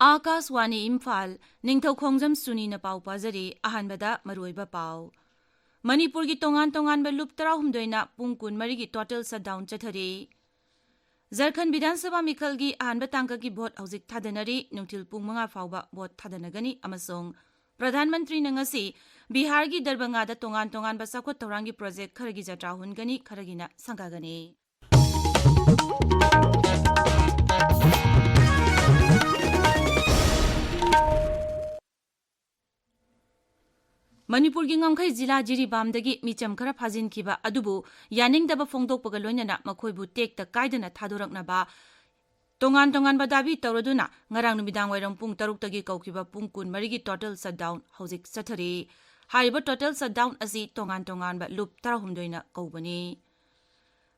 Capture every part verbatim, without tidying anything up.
ꯑꯥꯀꯥꯁꯋꯥꯅꯤ ꯏꯝꯐꯥꯜ, ꯅꯤꯡꯊꯧ ꯈꯣꯡꯖꯝ ꯁꯨꯅꯤꯅ ꯄꯥꯎ ꯄꯥꯖꯔꯤ꯫ ꯑꯍꯥꯟꯕꯗ ꯃꯔꯨꯑꯣꯏꯕ ꯄꯥꯎ꯫ ꯃꯅꯤꯄꯨꯔꯒꯤ ꯇꯣꯉꯥꯟ ꯇꯣꯉꯥꯟꯕ ꯂꯨꯞ ꯇꯔꯥꯍꯨꯝꯗꯣꯏꯅ ꯄꯨꯡ ꯀꯨꯟꯃꯔꯤꯒꯤ total shutdown ꯆꯠꯊꯔꯤ꯫ ꯖꯔꯈꯟ ꯕꯤꯙꯥꯟ ꯁꯚꯥ ꯃꯤꯈꯜꯒꯤ ꯑꯍꯥꯟꯕ ꯇꯥꯡꯀꯛꯀꯤ ꯚꯣꯠ ꯍꯧꯖꯤꯛ ꯊꯥꯗꯅꯔꯤ꯫ ꯅꯨꯡꯊꯤꯜ ꯄꯨꯡ ꯃꯉꯥ ꯐꯥꯎꯕ ꯚꯣꯠ ꯊꯥꯗꯅꯒꯅꯤ ꯑꯃꯁꯨꯡ ꯄ꯭ꯔꯙꯥꯟ ꯃꯟꯇ꯭ꯔꯤꯅ ꯉꯁꯤ ꯕꯤꯍꯥꯔꯒꯤ ꯗꯔꯚꯪꯒꯥꯗ ꯇꯣꯉꯥꯟ ꯇꯣꯉꯥꯟꯕ ꯆꯥꯎꯈꯠ ꯊꯧꯔꯥꯡꯒꯤ project ꯈꯔꯒꯤ ꯖꯇ꯭ꯔꯥ ꯍꯨꯟꯒꯅꯤ, ꯈꯔꯒꯤꯅ ꯁꯪꯒꯥꯒꯅꯤ꯫ ꯃꯅꯤꯄꯨꯔꯒꯤ ꯉꯝꯈꯩ ꯖꯤꯂꯥ ꯖꯤꯔꯤꯕꯥꯝꯗꯒꯤ ꯃꯤꯆꯝ ꯈꯔ ꯐꯥꯖꯤꯟꯈꯤꯕ ꯑꯗꯨꯕꯨ ꯌꯥꯅꯤꯡꯗꯕ ꯐꯣꯡꯗꯣꯛꯄꯒ ꯂꯣꯏꯅꯅ ꯃꯈꯣꯏꯕꯨ ꯇꯦꯛꯇ ꯀꯥꯏꯗꯅ ꯊꯥꯗꯣꯔꯛꯅꯕ ꯇꯣꯉꯥꯟ ꯇꯣꯉꯥꯟꯕ ꯗꯥꯕꯤ ꯇꯧꯔꯗꯨꯅ ꯉꯔꯥꯡ ꯅꯨꯃꯤꯗꯥꯡ ꯋꯥꯏꯔꯝ ꯄꯨꯡ ꯇꯔꯨꯛꯇꯒꯤ ꯀꯧꯈꯤꯕ ꯄꯨꯡ ꯀꯨꯟꯃꯔꯤꯒꯤ total shutdown ꯍꯧꯖꯤꯛ ꯆꯠꯊꯔꯤ꯫ ꯍꯥꯏꯔꯤꯕ total shutdown ꯑꯁꯤ ꯇꯣꯉꯥꯟ ꯇꯣꯉꯥꯟꯕ ꯂꯨꯞ ꯇꯔꯥꯍꯨꯝꯗꯣꯏꯅ ꯀꯧꯕꯅꯤ꯫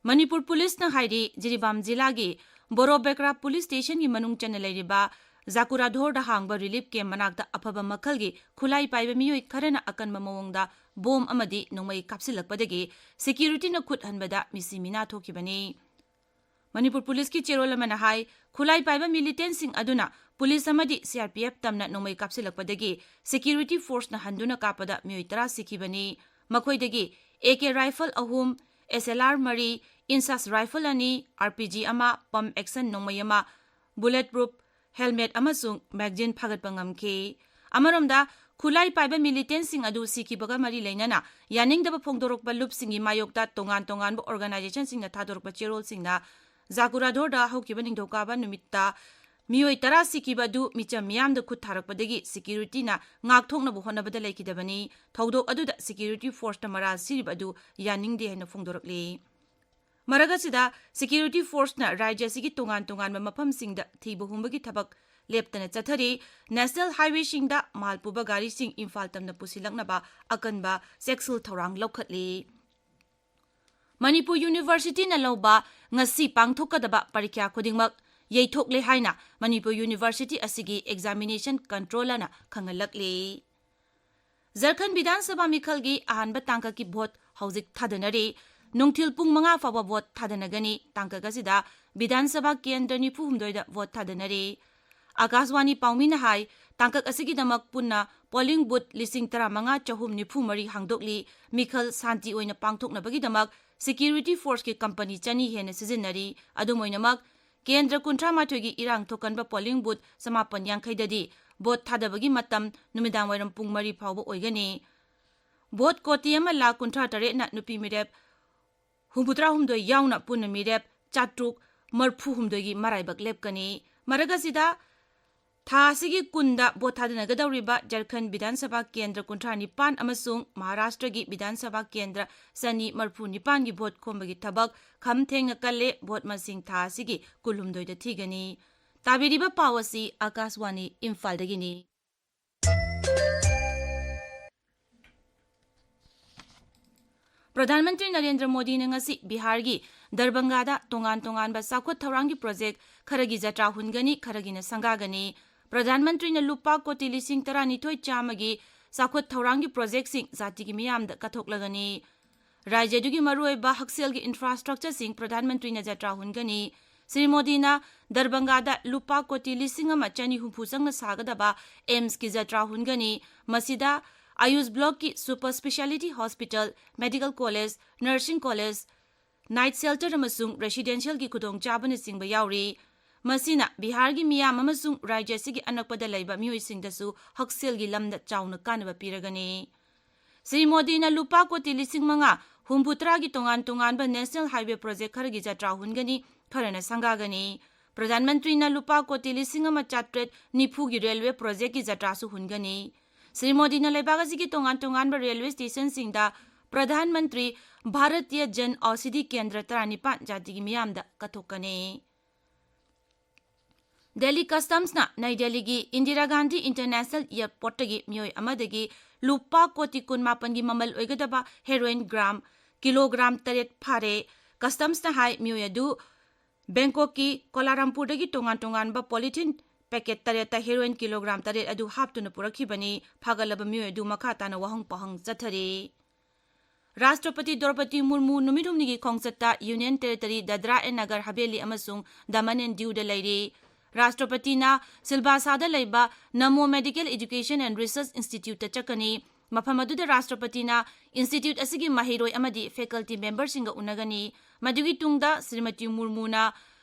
ꯃꯅꯤꯄꯨꯔ ꯄꯨꯂꯤꯁꯅ ꯍꯥꯏꯔꯤ, ꯖꯤꯔꯤꯕꯥꯝ ꯖꯤꯂꯥꯒꯤ ꯕꯣꯔꯣꯕꯦꯀ꯭ꯔꯥ ꯄꯨꯂꯤꯁ ꯁ꯭ꯇꯦꯁꯟꯒꯤ ꯃꯅꯨꯡ ꯆꯟꯅ ꯂꯩꯔꯤꯕ ꯖꯥꯀꯨꯔꯥꯙꯣꯔꯗ ꯍꯥꯡꯕ relief camp ꯃꯅꯥꯛꯇ ꯑꯐꯕ ꯃꯈꯜꯒꯤ ꯈꯨꯠꯂꯥꯏ ꯄꯥꯏꯕ ꯃꯤꯑꯣꯏ ꯈꯔꯅ ꯑꯀꯟꯕ ꯃꯑꯣꯡꯗ ꯕꯣꯝ ꯑꯃꯗꯤ ꯅꯣꯡꯃꯩ ꯀꯥꯞꯁꯤꯜꯂꯛꯄꯗꯒꯤ securityꯅ ꯈꯨꯠ ꯍꯟꯕꯗ ꯃꯤꯁꯤ ꯃꯤꯅꯥ ꯊꯣꯛꯈꯤꯕꯅꯤ꯫ ꯃꯅꯤꯄꯨꯔ ꯄꯨꯂꯤꯁꯀꯤ ꯆꯦꯔꯣꯜ ꯑꯃꯅ ꯍꯥꯏ, ꯈꯨꯠꯂꯥꯏ ꯄꯥꯏꯕ militantꯁꯤꯡ ꯑꯗꯨꯅ ꯄꯨꯂꯤꯁ ꯑꯃꯗꯤ CRPF ꯇꯝꯅ ꯅꯣꯡꯃꯩ ꯀꯥꯞꯁꯤꯜꯂꯛꯄꯗꯒꯤ security forceꯅ ꯍꯟꯗꯨꯅ ꯀꯥꯞꯄꯗ ꯃꯤꯑꯣꯏ ꯇꯔꯥ ꯁꯤꯈꯤꯕꯅꯤ꯫ ꯃꯈꯣꯏꯗꯒꯤ AK rifle ꯑꯍꯨꯝ, SLR ꯃꯔꯤ, INSAS rifle ꯑꯅꯤ, RPG ꯑꯃ, pump action ꯅꯣꯡꯃꯩ ꯑꯃ, bullet proof helmet ꯑꯃꯁꯨꯡ magazine ꯐꯥꯒꯠꯄ ꯉꯝꯈꯤ꯫ ꯑꯃꯔꯣꯝꯗ, ꯈꯨꯠꯂꯥꯏ ꯄꯥꯏꯕ militantꯁꯤꯡ ꯑꯗꯨ ꯁꯤꯈꯤꯕꯒ ꯃꯔꯤ ꯂꯩꯅꯅ ꯌꯥꯅꯤꯡꯗꯕ ꯐꯣꯡꯗꯣꯔꯛꯄ ꯂꯨꯞꯁꯤꯡꯒꯤ ꯃꯥꯌꯣꯛꯇ ꯇꯣꯉꯥꯟ ꯇꯣꯉꯥꯟꯕ organizationꯁꯤꯡꯅ ꯊꯥꯗꯣꯔꯛꯄ ꯆꯦꯔꯣꯜꯁꯤꯡꯅ ꯖꯥꯀꯨꯔꯥꯙꯣꯔꯗ ꯍꯧꯈꯤꯕ ꯅꯤꯡꯊꯧꯀꯥꯕ ꯅꯨꯃꯤꯠꯇ ꯃꯤꯑꯣꯏ ꯇꯔꯥ ꯁꯤꯈꯤꯕ ꯑꯗꯨ ꯃꯤꯆꯝ ꯃꯤꯌꯥꯝꯗ ꯈꯨꯠ ꯊꯥꯔꯛꯄꯗꯒꯤ securityꯅ ꯉꯥꯛꯊꯣꯛꯅꯕ ꯍꯣꯠꯅꯕꯗ ꯂꯩꯈꯤꯗꯕꯅꯤ꯫ ꯊꯧꯗꯣꯛ ꯑꯗꯨꯗ security forceꯅ ꯃꯔꯥꯜ ꯁꯤꯔꯤꯕ ꯑꯗꯨ ꯌꯥꯅꯤꯡꯗꯦ ꯍꯥꯏꯅ ꯐꯣꯡꯗꯣꯔꯛꯂꯤ꯫ ꯃꯔꯛ ꯑꯁꯤꯗ, security forceꯅ ꯔꯥꯖ꯭ꯌ ꯑꯁꯤꯒꯤ ꯇꯣꯉꯥꯟ ꯇꯣꯉꯥꯟꯕ ꯃꯐꯝꯁꯤꯡꯗ ꯊꯤꯕ ꯍꯨꯝꯕꯒꯤ ꯊꯕꯛ ꯂꯦꯞꯇꯅ ꯆꯠꯊꯔꯤ꯫ National highwayꯁꯤꯡꯗ ꯃꯥꯜ ꯄꯨꯕ ꯒꯥꯔꯤꯁꯤꯡ ꯏꯝꯐꯥꯜ ꯇꯝꯅ ꯄꯨꯁꯤꯜꯂꯛꯅꯕ ꯑꯀꯟꯕ ꯆꯦꯛꯁꯤꯜ ꯊꯧꯔꯥꯡ ꯂꯧꯈꯠꯂꯤ꯫ ꯃꯅꯤꯄꯨꯔ Universityꯅ ꯂꯧꯕ ꯉꯁꯤ ꯄꯥꯡꯊꯣꯛꯀꯗꯕ ꯄꯔꯤꯈ꯭ꯌꯥ ꯈꯨꯗꯤꯡꯃꯛ ꯌꯩꯊꯣꯛꯂꯦ ꯍꯥꯏꯅ ꯃꯅꯤꯄꯨꯔ University ꯑꯁꯤꯒꯤ examination controllerꯅ ꯈꯪꯍꯜꯂꯛꯂꯤ꯫ ꯖꯔꯈꯟ ꯕꯤꯙꯥꯟ ꯁꯚꯥ ꯃꯤꯈꯜꯒꯤ ꯑꯍꯥꯟꯕ ꯇꯥꯡꯀꯛꯀꯤ ꯚꯣꯠ ꯍꯧꯖꯤꯛ ꯊꯥꯗꯅꯔꯤ꯫ ꯅꯨꯡꯊꯤꯜ ꯄꯨꯡ ꯃꯉꯥ ꯐꯥꯎꯕ ꯚꯣꯠ ꯊꯥꯗꯅꯒꯅꯤ꯫ ꯇꯥꯡꯀꯛ ꯑꯁꯤꯗ ꯕꯤꯙꯥꯟ ꯁꯚꯥ ꯀꯦꯟꯗ꯭ꯔ ꯅꯤꯐꯨ ꯍꯨꯝꯗꯣꯏꯗ ꯚꯣꯠ ꯊꯥꯗꯅꯔꯤ꯫ ꯑꯥꯀꯥꯁꯕꯥꯅꯤ ꯄꯥꯎꯃꯤꯅ ꯍꯥꯏ, ꯇꯥꯡꯀꯛ ꯑꯁꯤꯒꯤꯗꯃꯛ ꯄꯨꯟꯅ ꯄꯣꯂꯤꯡ ꯕꯨꯊ ꯂꯤꯁꯤꯡ ꯇꯔꯥꯃꯉꯥ ꯆꯍꯨꯝ ꯅꯤꯐꯨ ꯃꯔꯤ ꯍꯥꯡꯗꯣꯛꯂꯤ꯫ ꯃꯤꯈꯜ ꯁꯥꯟꯇꯤ ꯑꯣꯏꯅ ꯄꯥꯡꯊꯣꯛꯅꯕꯒꯤꯗꯃꯛ ꯁꯦꯀ꯭ꯌꯨꯔꯤꯇꯤ ꯐꯣꯔꯁꯀꯤ ꯀꯝꯄꯅꯤ ꯆꯅꯤ ꯍꯦꯟꯅ ꯁꯤꯖꯤꯟꯅꯔꯤ꯫ ꯑꯗꯨꯝ ꯑꯣꯏꯅꯃꯛ, ꯀꯦꯟꯗ꯭ꯔ ꯀꯨꯟꯊ꯭ꯔꯥ ꯃꯥꯊꯣꯏꯒꯤ ꯏꯔꯥꯡ ꯊꯣꯛꯀꯟꯕ ꯄꯣꯂꯤꯡ ꯕꯨꯊ ꯆꯃꯥꯄꯟ ꯌꯥꯡꯈꯩꯗꯗꯤ ꯚꯣꯠ ꯊꯥꯗꯕꯒꯤ ꯃꯇꯝ ꯅꯨꯃꯤꯗꯥꯡꯋꯥꯏꯔꯝ ꯄꯨꯡ ꯃꯔꯤ ꯐꯥꯎꯕ ꯑꯣꯏꯒꯅꯤ꯫ ꯚꯣꯠ ꯀꯣꯇꯤ ꯑꯃ ꯂꯥꯈ ꯀꯨꯟꯊ꯭ꯔꯥ ꯇꯔꯦꯠꯅ ꯅꯨꯄꯤ ꯃꯤꯔꯦꯞ ꯍꯨꯝꯐꯨꯇꯔꯥ ꯍꯨꯝꯗꯣꯏ ꯌꯥꯎꯅ ꯄꯨꯟꯅ ꯃꯤꯔꯦꯞ ꯆꯥꯇ꯭ꯔꯨꯛ ꯃꯔꯐꯨ ꯍꯨꯝꯗꯣꯏꯒꯤ ꯃꯔꯥꯏꯕꯛ ꯂꯦꯞꯀꯅꯤ꯫ ꯃꯔꯛ ꯑꯁꯤꯗ, ꯊꯥ ꯑꯁꯤꯒꯤ ꯀꯨꯟꯗ ꯚꯣꯠ ꯊꯥꯗꯅꯒꯗꯧꯔꯤꯕ ꯖꯔꯈꯟ ꯕꯤꯙꯥꯟ ꯁꯚꯥ ꯀꯦꯟꯗ꯭ꯔ ꯀꯨꯟꯊ꯭ꯔꯥ ꯅꯤꯄꯥꯟ ꯑꯃꯁꯨꯡ ꯃꯍꯥꯔꯥꯁꯇ꯭ꯔꯒꯤ ꯕꯤꯙꯥꯟ ꯁꯚꯥ ꯀꯦꯟꯗ꯭ꯔ ꯆꯅꯤ ꯃꯔꯐꯨ ꯅꯤꯄꯥꯟꯒꯤ ꯚꯣꯠ ꯈꯣꯝꯕꯒꯤ ꯊꯕꯛ ꯈꯝ ꯊꯦꯡꯅ ꯀꯜꯂꯦ꯫ ꯚꯣꯠ ꯃꯁꯤꯡ ꯊꯥ ꯑꯁꯤꯒꯤ ꯀꯨꯟꯍꯨꯝꯗꯣꯏꯗ ꯊꯤꯒꯅꯤ꯫ ꯇꯥꯕꯤꯔꯤꯕ ꯄꯥꯎ ꯑꯁꯤ ꯑꯥꯀꯥꯁꯕꯥꯅꯤ ꯏꯝꯐꯥꯜꯗꯒꯤꯅꯤ꯫ ꯄ꯭ꯔꯙꯥꯟ ꯃꯟꯇ꯭ꯔꯤ ꯅꯔꯦꯟꯗ꯭ꯔ ꯃꯣꯗꯤꯅ ꯉꯁꯤ ꯕꯤꯍꯥꯔꯒꯤ ꯗꯔꯕꯪꯒꯥꯗ ꯇꯣꯉꯥꯟ ꯇꯣꯉꯥꯟꯕ ꯆꯥꯎꯈꯠ ꯊꯧꯔꯥꯡꯒꯤ ꯄ꯭ꯔꯣꯖꯦꯛ ꯈꯔꯒꯤ ꯖꯇ꯭ꯔꯥ ꯍꯨꯟꯒꯅꯤ, ꯈꯔꯒꯤꯅ ꯁꯪꯒꯥꯒꯅꯤ꯫ ꯄ꯭ꯔꯙꯥꯟ ꯃꯟꯇ꯭ꯔꯤꯅ ꯂꯨꯄꯥ ꯀꯣꯇꯤ ꯂꯤꯁꯤꯡ ꯇꯔꯥꯅꯤꯊꯣꯏ ꯆꯥꯝꯃꯒꯤ ꯆꯥꯎꯈꯠ ꯊꯧꯔꯥꯡꯒꯤ ꯄ꯭ꯔꯣꯖꯦꯛꯁꯤꯡ ꯖꯥꯇꯤꯒꯤ ꯃꯤꯌꯥꯝꯗ ꯀꯠꯊꯣꯛꯂꯒꯅꯤ꯫ ꯔꯥꯖ꯭ꯌꯗꯨꯒꯤ ꯃꯔꯨꯑꯣꯏꯕ ꯍꯛꯁꯦꯜꯒꯤ ꯏꯟꯐ꯭ꯔꯥꯁ꯭ꯇ꯭ꯔꯛꯆꯔꯁꯤꯡ ꯄ꯭ꯔꯙꯥꯟ ꯃꯟꯇ꯭ꯔꯤꯅ ꯖꯇ꯭ꯔꯥ ꯍꯨꯟꯒꯅꯤ꯫ ꯁ꯭ꯔꯤ ꯃꯣꯗꯤꯅ ꯗꯔꯕꯪꯒꯥꯗ ꯂꯨꯄꯥ ꯀꯣꯇꯤ ꯂꯤꯁꯤꯡ ꯑꯃ ꯆꯅꯤ ꯍꯨꯝꯐꯨ ꯆꯪꯅ ꯁꯥꯒꯗꯕ ꯑꯦꯝꯁꯀꯤ ꯖꯇ꯭ꯔꯥ ꯍꯨꯟꯒꯅꯤ꯫ ꯃꯁꯤꯗ ꯑꯌꯨꯁ ꯕ꯭ꯂꯣꯛꯀꯤ ꯁꯨꯄꯔ ꯁ꯭ꯄꯦꯁꯤꯌꯥꯂꯤꯇꯤ ꯍꯣꯁꯄꯤꯇꯥꯜ, ꯃꯦꯗꯤꯀꯦꯜ ꯀꯣꯂꯦꯖ, ꯅꯔꯁꯤꯡ ꯀꯣꯂꯦꯖ, ꯅꯥꯏꯠ ꯁꯦꯜꯇꯔ ꯑꯃꯁꯨꯡ ꯔꯦꯁꯤꯗꯦꯟꯁꯤꯌꯦꯜꯒꯤ ꯈꯨꯗꯣꯡꯆꯥꯕꯅꯆꯤꯡꯕ ꯌꯥꯎꯔꯤ꯫ ꯃꯁꯤꯅ ꯕꯤꯍꯥꯔꯒꯤ ꯃꯤꯌꯥꯝ ꯑꯃꯁꯨꯡ ꯔꯥꯖ꯭ꯌ ꯑꯁꯤꯒꯤ ꯑꯅꯛꯄꯗ ꯂꯩꯕ ꯃꯤꯑꯣꯏꯁꯤꯡꯗꯁꯨ ꯍꯛꯁꯦꯜꯒꯤ ꯂꯝꯗ ꯆꯥꯎꯅ ꯀꯥꯟꯅꯕ ꯄꯤꯔꯒꯅꯤ꯫ ꯁ꯭ꯔꯤ ꯃꯣꯗꯤꯅ ꯂꯨꯄꯥ ꯀꯣꯇꯤ ꯂꯤꯁꯤꯡ ꯃꯉꯥ ꯍꯨꯝꯐꯨꯇꯔꯥꯒꯤ ꯇꯣꯉꯥꯟ ꯇꯣꯉꯥꯟꯕ ꯅꯦꯁꯅꯦꯜ ꯍꯥꯏꯋꯦ ꯄ꯭ꯔꯣꯖꯦꯛ ꯈꯔꯒꯤ ꯖꯇ꯭ꯔꯥ ꯍꯨꯟꯒꯅꯤ, ꯈꯔꯅ ꯁꯪꯒꯥꯒꯅꯤ꯫ ꯄ꯭ꯔꯙꯥꯟ ꯃꯟꯇ꯭ꯔꯤꯅ ꯂꯨꯄꯥ ꯀꯣꯇꯤ ꯂꯤꯁꯤꯡ ꯑꯃ ꯆꯥꯇ꯭ꯔꯦꯠ ꯅꯤꯐꯨꯒꯤ ꯔꯦꯜꯋꯦ ꯄ꯭ꯔꯣꯖꯦꯛꯀꯤ ꯖꯇ꯭ꯔꯥꯁꯨ ꯍꯨꯟꯒꯅꯤ꯫ ꯁ꯭ꯔꯤ ꯃꯣꯗꯤꯅ ꯂꯩꯕꯥꯛ ꯑꯁꯤꯒꯤ ꯇꯣꯉꯥꯟ ꯇꯣꯉꯥꯟꯕ ꯔꯦꯜꯋꯦ ꯁ꯭ꯇꯦꯁꯟꯁꯤꯡꯗ ꯄ꯭ꯔꯙꯥꯟ ꯃꯟꯇ꯭ꯔꯤ ꯚꯥꯔꯇꯤꯌ ꯖꯟ ꯑꯧꯁꯤꯙꯤ ꯀꯦꯟꯗ꯭ꯔ ꯇꯔꯥꯅꯤꯄꯥꯟ ꯖꯥꯇꯤꯒꯤ ꯃꯤꯌꯥꯝꯗ ꯀꯠꯊꯣꯛꯀꯅꯤ꯫ ꯗꯦꯜꯂꯤ ꯀꯁꯇꯝꯁꯅ ꯅꯩ ꯗꯦꯜꯂꯤꯒꯤ ꯏꯟꯗꯤꯔꯥ ꯒꯥꯟꯙꯤ ꯏꯟꯇꯔꯅꯦꯁꯅꯦꯜ ꯑꯦꯌꯔꯄꯣꯔꯠꯇꯒꯤ ꯃꯤꯑꯣꯏ ꯑꯃꯗꯒꯤ ꯂꯨꯄꯥ ꯀꯣꯇꯤ ꯀꯨꯟꯃꯥꯄꯟꯒꯤ ꯃꯃꯜ ꯑꯣꯏꯒꯗꯕ ꯍꯦꯔꯣꯏꯟ ꯒ꯭ꯔꯥꯝ, ꯀꯤꯂꯣꯒ꯭ꯔꯥꯝ ꯇꯔꯦꯠ ꯐꯥꯔꯦ꯫ ꯀꯁꯇꯝꯁꯅ ꯍꯥꯏ, ꯃꯤꯑꯣꯏ ꯑꯗꯨ ꯕꯦꯡꯀꯣꯛꯀꯤ ꯀꯣꯂꯥꯔꯝꯄꯨꯔꯗꯒꯤ ꯇꯣꯉꯥꯟ ꯇꯣꯉꯥꯟꯕ ꯄꯣꯂꯤꯊꯤꯟ ꯄꯦꯀꯦꯠ ꯇꯔꯦꯠꯇ ꯍꯦꯔꯣꯏꯟ ꯀꯤꯂꯣꯒ꯭ꯔꯥꯝ ꯇꯔꯦꯠ ꯑꯗꯨ ꯍꯥꯞꯇꯨꯅ ꯄꯨꯔꯛꯈꯤꯕꯅꯤ꯫ ꯐꯥꯒꯠꯂꯕ ꯃꯤꯑꯣꯏ ꯑꯗꯨ ꯃꯈꯥ ꯇꯥꯅ ꯋꯥꯍꯪ ꯄꯥꯎꯍꯪ ꯆꯠꯊꯔꯤ꯫ ꯔꯥꯁꯇ꯭ꯔꯄꯇꯤ ꯗ꯭ꯔꯧꯄꯗꯤ ꯃꯨꯔꯃꯨ ꯅꯨꯃꯤꯠ ꯍꯨꯝꯅꯤꯒꯤ ꯈꯣꯡꯆꯠꯇ union territory Dadra and Nagar Haveli ꯑꯃꯁꯨꯡ ꯗꯃꯟ ꯑꯦꯟ ꯗ꯭ꯌꯨꯗ ꯂꯩꯔꯤ꯫ ꯔꯥꯁꯇ꯭ꯔꯄꯇꯤꯅ ꯁꯤꯜꯕꯥꯁꯥꯗ ꯂꯩꯕ Namo Medical Education and Research Instituteꯇ ꯆꯠꯀꯅꯤ꯫ ꯃꯐꯝ ꯑꯗꯨꯗ ꯔꯥꯁꯇ꯭ꯔꯄꯇꯤꯅ ꯏꯟꯁꯇꯤꯇ꯭ꯌꯨꯠ ꯑꯁꯤꯒꯤ ꯃꯍꯩꯔꯣꯏ ꯑꯃꯗꯤ ꯐꯦꯀꯜꯇꯤ ꯃꯦꯝꯕꯔꯁꯤꯡꯒ ꯎꯅꯒꯅꯤ꯫ ꯃꯗꯨꯒꯤ ꯇꯨꯡꯗ ꯁ꯭ꯔꯤꯃꯇꯤ ꯃꯨꯔꯃꯨꯅ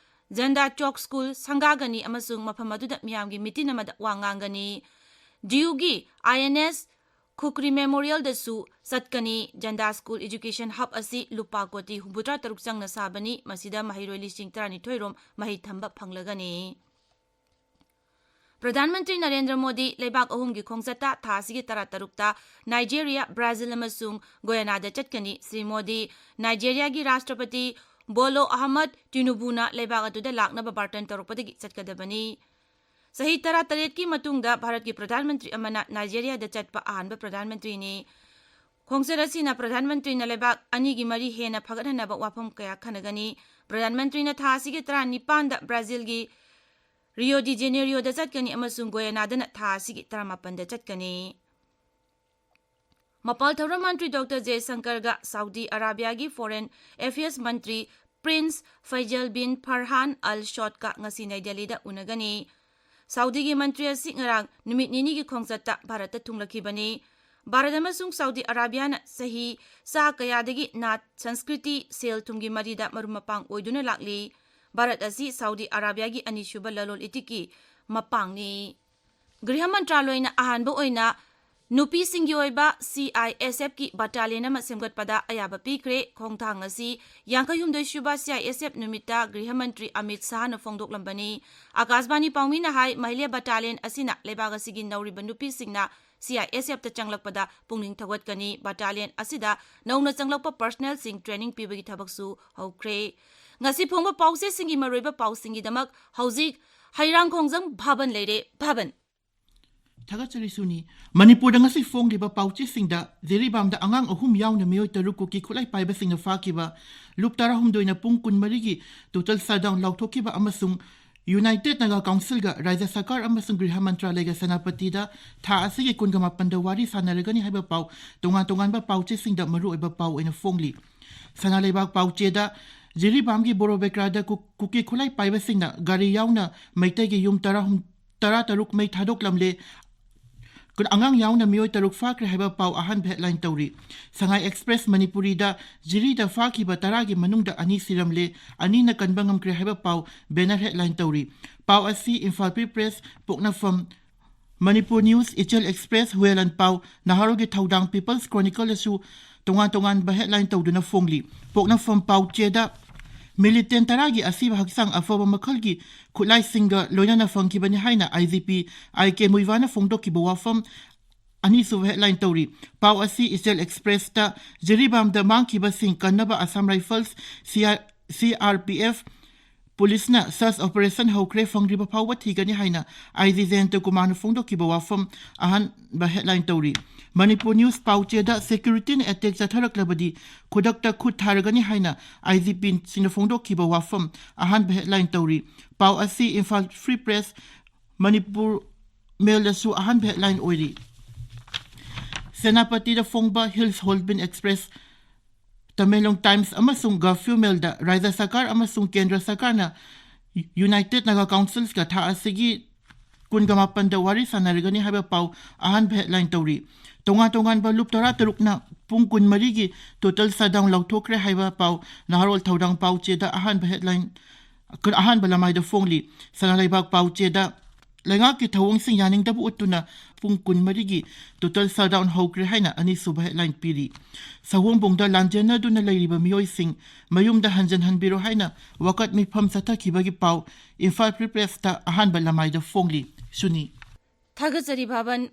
ꯖꯟꯗꯥ ꯆꯣꯛ ꯁ꯭ꯀꯨꯜ ꯁꯪꯒꯥꯒꯅꯤ ꯑꯃꯁꯨꯡ ꯃꯐꯝ ꯑꯗꯨꯗ ꯃꯤꯌꯥꯝꯒꯤ ꯃꯤꯇꯤꯟ ꯑꯃꯗ ꯋꯥ ꯉꯥꯡꯒꯅꯤ꯫ ꯗꯤꯌꯨꯒꯤ ꯑꯥꯏ ꯑꯦꯟ ꯑꯦꯁ ꯈꯨꯀ꯭ꯔꯤ ꯃꯦꯃꯣꯔꯤꯌꯦꯜꯗꯁꯨ ꯆꯠꯀꯅꯤ꯫ ꯖꯟꯗꯥ ꯁ꯭ꯀꯨꯜ ꯏꯖꯨꯀꯦꯁꯟ ꯍꯕ ꯑꯁꯤ ꯂꯨꯄꯥ ꯀꯣꯇꯤ ꯍꯨꯝꯐꯨꯇꯔꯥ ꯇꯔꯨꯛ ꯆꯪꯅ ꯁꯥꯕꯅꯤ꯫ ꯃꯁꯤꯗ ꯃꯍꯩꯔꯣꯏ ꯂꯤꯁꯤꯡ ꯇꯔꯥꯅꯤꯊꯣꯏ ꯔꯣꯝ ꯃꯍꯩ ꯇꯝꯕ ꯐꯪꯂꯒꯅꯤ꯫ ꯄ꯭ꯔꯙꯥꯟ ꯃꯟꯇ꯭ꯔꯤ ꯅꯔꯦꯟꯗ꯭ꯔ ꯃꯣꯗꯤ ꯂꯩꯕꯥꯛ ꯑꯍꯨꯝꯒꯤ ꯈꯣꯡꯆꯠꯇ ꯊꯥ ꯑꯁꯤꯒꯤ ꯇꯔꯥꯇꯔꯨꯛꯇ ꯅꯥꯏꯖꯦꯔꯤꯌꯥ, ꯕ꯭ꯔꯥꯖꯤꯜ ꯑꯃꯁꯨꯡ ꯒꯣꯌꯥꯅꯥꯗ ꯆꯠꯀꯅꯤ꯫ ꯁ꯭ꯔꯤ ꯃꯣꯗꯤ ꯅꯥꯏꯖꯦꯔꯤꯌꯥꯒꯤ ꯔꯥꯁꯇ꯭ꯔꯄꯇꯤ ꯕꯣꯂꯣ ꯑꯍꯃꯗ ꯇꯤꯅꯨꯕꯨꯅ ꯂꯩꯕꯥꯛ ꯑꯗꯨꯗ ꯂꯥꯛꯅꯕ ꯕꯥꯔꯇꯟ ꯇꯧꯔꯛꯄꯗꯒꯤ ꯆꯠꯀꯗꯕꯅꯤ꯫ ꯆꯍꯤ ꯇꯔꯥꯇꯔꯦꯠꯀꯤ ꯃꯇꯨꯡꯗ ꯚꯥꯔꯠꯀꯤ ꯄ꯭ꯔꯙꯥꯟ ꯃꯟꯇ꯭ꯔꯤ ꯑꯃꯅ ꯅꯥꯏꯖꯦꯔꯤꯌꯥꯗ ꯆꯠꯄ ꯑꯍꯥꯟꯕ ꯄ꯭ꯔꯙꯥꯟ ꯃꯟꯇ꯭ꯔꯤꯅꯤ꯫ ꯈꯣꯡꯆꯠ ꯑꯁꯤꯅ ꯄ꯭ꯔꯙꯥꯟ ꯃꯟꯇ꯭ꯔꯤꯅ ꯂꯩꯕꯥꯛ ꯑꯅꯤꯒꯤ ꯃꯔꯤ ꯍꯦꯟꯅ ꯐꯒꯠꯍꯟꯅꯕ ꯋꯥꯐꯝ ꯀꯌꯥ ꯈꯟꯅꯒꯅꯤ꯫ ꯄ꯭ꯔꯙꯥꯟ ꯃꯟꯇ꯭ꯔꯤꯅ ꯊꯥ ꯑꯁꯤꯒꯤ ꯇꯔꯥꯅꯤꯄꯥꯟꯗ ꯕ꯭ꯔꯥꯖꯤꯜꯒꯤ ꯔꯤꯌꯣ ꯗꯤ ꯖꯦꯅꯦꯔꯤꯌꯣꯗ ꯆꯠꯀꯅꯤ ꯑꯃꯁꯨꯡ ꯒꯣꯌꯥꯅꯥꯗꯅ ꯊꯥ ꯑꯁꯤꯒꯤ ꯇꯔꯥꯃꯥꯄꯟꯗ ꯆꯠꯀꯅꯤ꯫ ꯃꯄꯥꯜ ꯊꯧꯔꯝ ꯃꯟꯇ꯭ꯔꯤ ꯗꯣꯛꯇꯔ ꯖꯌꯁꯪꯀꯔꯒ ꯁꯥꯎꯗꯤ ꯑꯔꯥꯕꯤꯌꯥꯒꯤ ꯐꯣꯔꯦꯟ ꯑꯦꯐꯤꯌꯔꯁ ꯃꯟꯇ꯭ꯔꯤ ꯄ꯭ꯔꯤꯟꯁ ꯐꯩꯖꯜ ꯕꯤꯟ ꯐꯔꯍꯥꯟ ꯑꯜ ꯁꯣꯗꯀ ꯉꯁꯤ ꯅꯩ ꯗꯦꯜꯂꯤꯗ ꯎꯅꯒꯅꯤ꯫ ꯁꯥꯎꯗꯤꯒꯤ ꯃꯟꯇ꯭ꯔꯤ ꯑꯁꯤ ꯉꯔꯥꯡ ꯅꯨꯃꯤꯠ ꯅꯤꯅꯤꯒꯤ ꯈꯣꯡꯆꯠꯇ ꯚꯥꯔꯠꯇ ꯊꯨꯡꯂꯛꯈꯤꯕꯅꯤ꯫ ꯚꯥꯔꯠ ꯑꯃꯁꯨꯡ ꯁꯥꯎꯗꯤ ꯑꯔꯥꯕꯤꯌꯥꯅ ꯆꯍꯤ ꯆꯥ ꯀꯌꯥꯗꯒꯤ ꯅꯥꯠ, ꯁꯪꯁꯀ꯭ꯔꯤꯇꯤ, ꯁꯦꯜ ꯊꯨꯝꯒꯤ ꯃꯔꯤꯗ ꯃꯔꯨꯞ ꯃꯄꯥꯡ ꯑꯣꯏꯗꯨꯅ ꯂꯥꯛꯂꯤ꯫ ꯚꯥꯔꯠ ꯑꯁꯤ ꯁꯥꯎꯗꯤ ꯑꯔꯥꯕꯤꯌꯥꯒꯤ ꯑꯅꯤꯁꯨꯕ ꯂꯂꯣꯟ ꯏꯇꯤꯛꯀꯤ ꯃꯄꯥꯡꯅꯤ꯫ ꯒ꯭ꯔꯤꯍ ꯃꯟꯇ꯭ꯔꯥꯂꯣꯏꯅ ꯑꯍꯥꯟꯕ ꯑꯣꯏꯅ ꯅꯨꯄꯤꯁꯤꯡꯒꯤ ꯑꯣꯏꯕ ꯁꯤ ꯑꯥꯏ ꯑꯦꯁ ꯑꯦꯐꯀꯤ ꯕꯠꯇꯥꯂꯤꯌꯟ ꯑꯃ ꯁꯦꯝꯒꯠꯄꯗ ꯑꯌꯥꯕ ꯄꯤꯈ꯭ꯔꯦ꯫ ꯈꯣꯡꯊꯥꯡ ꯑꯁꯤ ꯌꯥꯡꯈꯩꯍꯨꯝꯗꯣꯏ ꯁꯨꯕ ꯁꯤ ꯑꯥꯏ ꯑꯦꯁ ꯑꯦꯐ ꯅꯨꯃꯤꯠꯇ ꯒ꯭ꯔꯤꯍ ꯃꯟꯇ꯭ꯔꯤ ꯑꯃꯤꯠ ꯁꯥꯍꯅ ꯐꯣꯡꯗꯣꯛꯂꯝꯕꯅꯤ꯫ ꯑꯀꯥꯁꯕꯥꯅꯤ ꯄꯥꯎꯃꯤꯅ ꯍꯥꯏ, ꯃꯍꯤꯂꯥ ꯕꯠꯇꯥꯂꯤꯌꯟ ꯑꯁꯤꯅ ꯂꯩꯕꯥꯛ ꯑꯁꯤꯒꯤ ꯅꯧꯔꯤꯕ ꯅꯨꯄꯤꯁꯤꯡꯅ ꯁꯤ ꯑꯥꯏ ꯑꯦꯁ ꯑꯦꯐꯇ ꯆꯪꯂꯛꯄꯗ ꯄꯨꯛꯅꯤꯡ ꯊꯧꯒꯠꯀꯅꯤ꯫ ꯕꯠꯇꯥꯂꯤꯌꯟ ꯑꯁꯤꯗ ꯅꯧꯅ ꯆꯪꯂꯛꯄ ꯄꯔꯁꯅꯦꯜꯁꯤꯡ ꯇ꯭ꯔꯦꯅꯤꯡ ꯄꯤꯕꯒꯤ ꯊꯕꯛꯁꯨ ꯍꯧꯈ꯭ꯔꯦ꯫ ꯉꯁꯤ ꯐꯣꯡꯕ ꯄꯥꯎꯆꯦꯁꯤꯡꯒꯤ ꯃꯔꯨꯑꯣꯏꯕ ꯄꯥꯎꯁꯤꯡꯒꯤꯗꯃꯛ ꯍꯧꯖꯤꯛ ꯍꯩꯔꯥꯡꯈꯣꯡꯖꯝ ꯚꯥꯕꯟ ꯂꯩꯔꯦ꯫ ꯚꯥꯕꯟ꯫ ꯊꯥꯒꯠꯆꯔꯤ ꯁꯨꯅꯤ꯫ ꯃꯅꯤꯄꯨꯔꯗ ꯉꯁꯤ ꯐꯣꯡꯂꯤꯕ ꯄꯥꯎꯆꯦꯁꯤꯡꯗ ꯖꯤꯔꯤꯕꯥꯝꯗ ꯑꯉꯥꯡ ꯑꯍꯨꯝ ꯌꯥꯎꯅ ꯃꯤꯑꯣꯏ ꯇꯔꯨꯛ ꯀꯨꯀꯤ ꯈꯨꯠꯂꯥꯏ ꯄꯥꯏꯕꯁꯤꯡꯅ ꯐꯥꯈꯤꯕ, ꯂꯨꯞ ꯇꯔꯥꯍꯨꯝꯗꯣꯏꯅ ꯄꯨꯡ ꯀꯨꯟꯃꯔꯤꯒꯤ ꯇꯣꯇꯦꯜ ꯁꯠꯗꯥꯎꯟ ꯂꯥꯎꯊꯣꯛꯈꯤꯕ ꯑꯃꯁꯨꯡ ꯌꯨꯅꯥꯏꯇꯦꯗ ꯅꯥꯒꯥ ꯀꯥꯎꯟꯁꯤꯜꯒ ꯔꯥꯖ꯭ꯌ ꯁꯔꯀꯥꯔ ꯑꯃꯁꯨꯡ ꯒ꯭ꯔꯤꯍ ꯃꯟꯇ꯭ꯔꯥꯂꯌꯒ ꯁꯦꯅꯥꯄꯇꯤꯗ ꯊꯥ ꯑꯁꯤꯒꯤ ꯀꯨꯟꯒ ꯃꯥꯄꯟꯗ ꯋꯥꯔꯤ ꯁꯥꯟꯅꯔꯒꯅꯤ ꯍꯥꯏꯕ ꯄꯥꯎ ꯇꯣꯉꯥꯟ ꯇꯣꯉꯥꯟꯕ ꯄꯥꯎꯆꯦꯁꯤꯡꯗ ꯃꯔꯨꯑꯣꯏꯕ ꯄꯥꯎ ꯑꯣꯏꯅ ꯐꯣꯡꯂꯤ꯫ ꯁꯅꯥ ꯂꯩꯕꯥꯛ ꯄꯥꯎꯆꯦꯗ ꯖꯤꯔꯤꯕꯥꯝꯒꯤ ꯕꯣꯔꯣꯕꯦꯀ꯭ꯔꯥꯗ ꯀꯨ-, ꯀꯨꯀꯤ ꯈꯨꯠꯂꯥꯏ ꯄꯥꯏꯕꯁꯤꯡꯅ ꯒꯥꯔꯤ ꯌꯥꯎꯅ ꯃꯩꯇꯩꯒꯤ ꯌꯨꯝ ꯇꯔꯥꯍꯨꯝ-, ꯇꯔꯥꯇꯔꯨꯛ ꯃꯩ ꯊꯥꯗꯣꯛꯂꯝꯂꯦ꯫ ꯑꯉꯥꯡ ꯌꯥꯎꯅ ꯃꯤꯑꯣꯏ ꯇꯔꯨꯛ ꯐꯥꯈ꯭ꯔꯦ ꯍꯥꯏꯕ ꯄꯥꯎ ꯑꯍꯥꯟꯕ headline ꯇꯧꯔꯤ꯫ ꯁꯉꯥꯏ ꯑꯦꯛꯁꯄ꯭ꯔꯦꯁ ꯃꯅꯤꯄꯨꯔꯤꯗ ꯖꯤꯔꯤꯗ ꯐꯥꯈꯤꯕ ꯇꯔꯥꯒꯤ ꯃꯅꯨꯡꯗ ꯑꯅꯤ ꯁꯤꯔꯝꯂꯦ, ꯑꯅꯤꯅ ꯀꯟꯕ ꯉꯝꯈ꯭ꯔꯦ ꯍꯥꯏꯕ ꯄꯥꯎ banner headline ꯇꯧꯔꯤ꯫ ꯄꯥꯎ ꯑꯁꯤ ꯏꯝꯐꯥꯜ ꯐ꯭ꯔꯤ ꯄ꯭ꯔꯦꯁ, ꯄꯣꯛꯅꯐꯝ, ꯃꯅꯤꯄꯨꯔ ꯅ꯭ꯌꯨꯁ, ꯏꯆꯦꯜ ꯑꯦꯛꯁꯄ꯭ꯔꯦꯁ, ꯍꯨꯌꯦꯜ ꯂꯥꯟꯄꯥꯎ, ꯅꯍꯥꯔꯣꯜꯒꯤ ꯊꯧꯗꯥꯡ, ꯄꯤꯄꯜꯁ ꯀ꯭ꯔꯣꯅꯤꯀꯜꯗꯁꯨ ꯇꯣꯉꯥꯟ ꯇꯣꯉꯥꯟꯕ headline ꯇꯧꯗꯨꯅ ꯐꯣꯡꯂꯤ꯫ ꯄꯣꯛꯅꯐꯝ ꯄꯥꯎꯆꯦꯗ ꯃꯤꯂꯤꯇꯦꯟ ꯇꯔꯥꯒꯤ ꯑꯁꯤꯕ ꯍꯛꯆꯥꯡ ꯑꯐꯕ ꯃꯈꯜꯒꯤ ꯈꯨꯠꯂꯥꯏꯁꯤꯡꯒ ꯂꯣꯏꯅꯅ ꯐꯪꯈꯤꯕꯅꯤ ꯍꯥꯏꯅ ꯑꯥꯏ ꯖꯤ ꯄꯤ ꯑꯥꯏ ꯀꯦ ꯃꯨꯏꯕꯥꯅ ꯐꯣꯡꯗꯣꯛꯈꯤꯕ ꯋꯥꯐꯝ ꯑꯅꯤꯁꯨꯕ headline ꯇꯧꯔꯤ꯫ ꯄꯥꯎ ꯑꯁꯤ ꯏꯆꯦꯜ ꯑꯦꯛꯁꯄ꯭ꯔꯦꯁꯇ ꯖꯤꯔꯤꯕꯥꯝꯗ ꯃꯥꯡꯈꯤꯕꯁꯤꯡ ꯀꯟꯅꯕ Assam rifles, C R, C R P F, ꯄꯨꯂꯤꯁꯅ search operation ꯍꯧꯈ꯭ꯔꯦ, ꯐꯪꯗ꯭ꯔꯤꯕ ꯐꯥꯎꯕ ꯊꯤꯒꯅꯤ ꯍꯥꯏꯅ ꯑꯥꯏ ꯖꯤ ꯖꯌꯟꯇ ꯀꯨꯃꯥꯔꯅ ꯐꯣꯡꯗꯣꯛꯈꯤꯕ ꯋꯥꯐꯝ ꯑꯍꯥꯟꯕ headline ꯇꯧꯔꯤ꯫ ꯃꯅꯤꯄꯨꯔ ꯅ꯭ꯌꯨꯁ ꯄꯥꯎꯆꯦꯗ ꯁꯦꯀ꯭ꯌꯨꯔꯤꯇꯤꯅ ꯑꯦꯇꯦꯛ ꯆꯠꯊꯔꯛꯂꯕꯗꯤ ꯈꯨꯗꯛꯇ ꯈꯨꯠ ꯊꯥꯔꯒꯅꯤ ꯍꯥꯏꯅ ꯑꯥꯏ ꯖꯤ ꯄꯤꯁꯤꯡꯅ ꯐꯣꯡꯗꯣꯛꯈꯤꯕ ꯋꯥꯐꯝ ꯑꯍꯥꯟꯕ headline ꯇꯧꯔꯤ꯫ ꯄꯥꯎ ꯑꯁꯤ ꯏꯝꯐꯥꯜ ꯐ꯭ꯔꯤ ꯄ꯭ꯔꯦꯁ, ꯃꯅꯤꯄꯨꯔ ꯃꯦꯜꯗꯁꯨ ꯑꯍꯥꯟꯕ headline ꯑꯣꯏꯔꯤ꯫ ꯁꯦꯅꯥꯄꯇꯤꯗ ꯐꯣꯡꯕ hills Hornbill express, Tamenglong times ꯑꯃꯁꯨꯡ ꯒꯜꯐ ꯃꯦꯜꯗ ꯔꯥꯖ꯭ꯌ ꯁꯔꯀꯥꯔ ꯑꯃꯁꯨꯡ ꯀꯦꯟꯗ꯭ꯔ ꯁꯔꯀꯥꯔꯅ ꯌꯨꯅꯥꯏꯇꯦꯗ ꯅꯥꯒꯥ ꯀꯥꯎꯟꯁꯤꯜꯁꯀ ꯊꯥ ꯑꯁꯤꯒꯤ ꯀꯨꯟꯒ ꯃꯥꯄꯟꯗ ꯋꯥꯔꯤ ꯁꯥꯟꯅꯔꯒꯅꯤ ꯍꯥꯏꯕ ꯄꯥꯎ ꯑꯍꯥꯟꯕ headline ꯇꯧꯔꯤ꯫ ꯇꯣꯉꯥꯟ ꯇꯣꯉꯥꯟꯕ ꯂꯨꯞ ꯇꯔꯥꯇꯔꯨꯛꯅ ꯄꯨꯡ ꯀꯨꯟꯃꯔꯤꯒꯤ total shutdown ꯂꯥꯎꯊꯣꯛꯈ꯭ꯔꯦ ꯍꯥꯏꯕ ꯄꯥꯎ ꯅꯍꯥꯔꯣꯜ ꯊꯧꯗꯥꯡ ꯄꯥꯎꯆꯦꯗ ꯑꯍꯥꯟꯕ headline, ꯑꯍꯥꯟꯕ ꯂꯃꯥꯏꯗ ꯐꯣꯡꯂꯤ꯫ ꯁꯅꯥ ꯂꯩꯕꯥꯛ ꯄꯥꯎꯆꯦꯗ ꯂꯩꯉꯥꯛꯀꯤ ꯊꯧꯑꯣꯡꯁꯤꯡ ꯌꯥꯅꯤꯡꯗꯕ ꯎꯠꯇꯨꯅ ꯄꯨꯡ ꯀꯨꯟꯃꯔꯤꯒꯤ total shutdown ꯍꯧꯈ꯭ꯔꯦ ꯍꯥꯏꯅ ꯑꯅꯤꯁꯨꯕ headline ꯄꯤꯔꯤ꯫ ꯁꯑꯣꯝꯕꯨꯡꯗ ꯂꯥꯟꯖꯦꯟꯅꯗꯨꯅ ꯂꯩꯔꯤꯕ ꯃꯤꯑꯣꯏꯁꯤꯡ ꯃꯌꯨꯝꯗ ꯍꯟꯖꯤꯟꯍꯟꯕꯤꯔꯣ ꯍꯥꯏꯅ ꯋꯥꯀꯠ ꯃꯤꯐꯝ ꯆꯠꯊꯈꯤꯕꯒꯤ ꯄꯥꯎ ꯏꯝꯐꯥꯜ ꯐ꯭ꯔꯤ ꯄ꯭ꯔꯦꯁꯇ ꯑꯍꯥꯟꯕ ꯂꯃꯥꯏꯗ ꯐꯣꯡꯂꯤ꯫ ꯁꯨꯅꯤ꯫ ꯊꯥꯒꯠꯆꯔꯤ ꯚꯥꯕꯟ꯫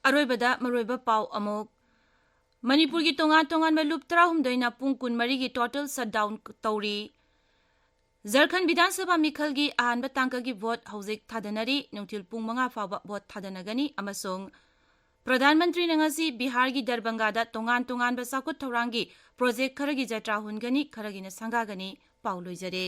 ꯑꯔꯣꯏꯕꯗ ꯃꯔꯨꯑꯣꯏꯕ ꯄꯥꯎ ꯑꯃꯨꯛ꯫ ꯃꯅꯤꯄꯨꯔꯒꯤ ꯇꯣꯉꯥꯟ ꯇꯣꯉꯥꯟꯕ ꯂꯨꯞ ꯇꯔꯥꯍꯨꯝꯗꯣꯏꯅ ꯄꯨꯡ ꯀꯨꯟꯃꯔꯤꯒꯤ total shutdown ꯇꯧꯔꯤ꯫ ꯖꯔꯈꯟ ꯕꯤꯙꯥꯟ ꯁꯚꯥ ꯃꯤꯈꯜꯒꯤ ꯑꯍꯥꯟꯕ ꯇꯥꯡꯀꯛꯀꯤ ꯚꯣꯠ ꯍꯧꯖꯤꯛ ꯊꯥꯗꯅꯔꯤ꯫ ꯅꯨꯡꯊꯤꯜ ꯄꯨꯡ ꯃꯉꯥ ꯐꯥꯎꯕ ꯚꯣꯠ ꯊꯥꯗꯅꯒꯅꯤ ꯑꯃꯁꯨꯡ ꯄ꯭ꯔꯙꯥꯟ ꯃꯟꯇ꯭ꯔꯤꯅ ꯉꯁꯤ ꯕꯤꯍꯥꯔꯒꯤ ꯗꯔꯕꯪꯒꯥꯗ ꯇꯣꯉꯥꯟ ꯇꯣꯉꯥꯟꯕ ꯆꯥꯎꯈꯠ ꯊꯧꯔꯥꯡꯒꯤ ꯄ꯭ꯔꯣꯖꯦꯛ ꯈꯔꯒꯤ ꯖꯇ꯭ꯔꯥ ꯍꯨꯟꯒꯅꯤ, ꯈꯔꯒꯤꯅ ꯁꯪꯒꯥꯒꯅꯤ꯫ ꯄꯥꯎ ꯂꯣꯏꯖꯔꯦ꯫